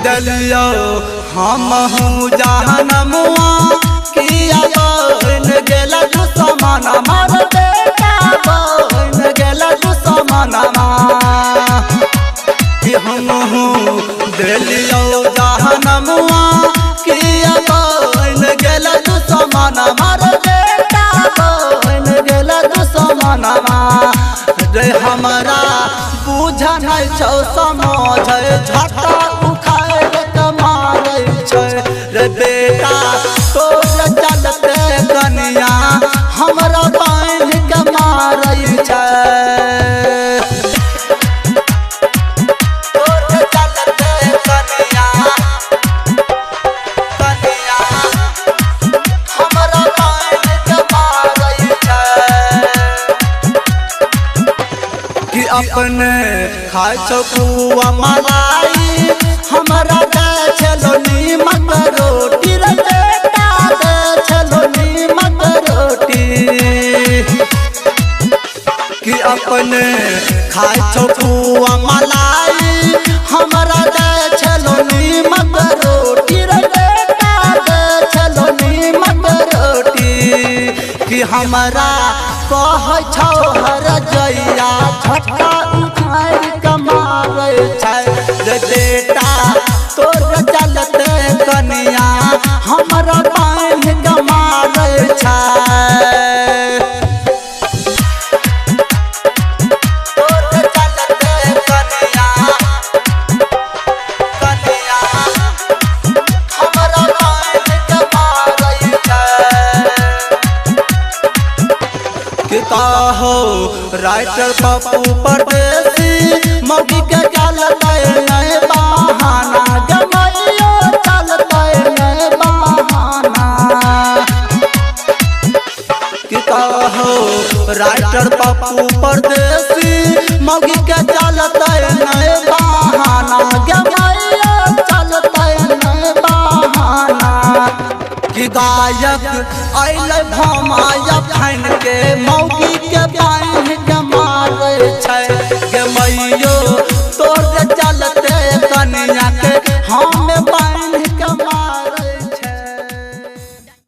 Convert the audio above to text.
दलियो हम हूँ जहनमुआ किया बन गेला दुश्मन मार बेटा बन गेला दुश्मन कि हम हूँ दलियो जहनमुआ किया बन गेला दुश्मन मार बेटा बन गेला दुश्मन रे हमरा बुझा नहीं छौ समझ झटा उखाड़ के मारै छै रे बेटा तोर चलते कनिया हमरा बान्हि के मारै छै तोर चलते कनिया कनिया हमरा बान्हि के मारै छै कि अपने खाइ छौ पुआ मलाई हमरा दै छलो नीमक रोटी रे बेटा दै छलो नीमक रोटी कि अपने खाइ छौ पुआ मलाई हमरा दै छलो नीमक रोटी रे बेटा दै छलो नीमक रोटी कि हमरा कहै छौ हर जइया झटका उखाड़ि के मारै छै रे बेटा तोर चलते कनिया हमरा बान्हि के मारै छै तोर चलते कनिया कनिया हमरा बान्हि के मारै छै कि कहो राइटर पप्पू परदेसी मौगी के चलते नहीं बहाना गमैयो चलते नहीं बहाना कि कहो राइटर पप्पू परदेसी मौगी के चलते नहीं बहाना।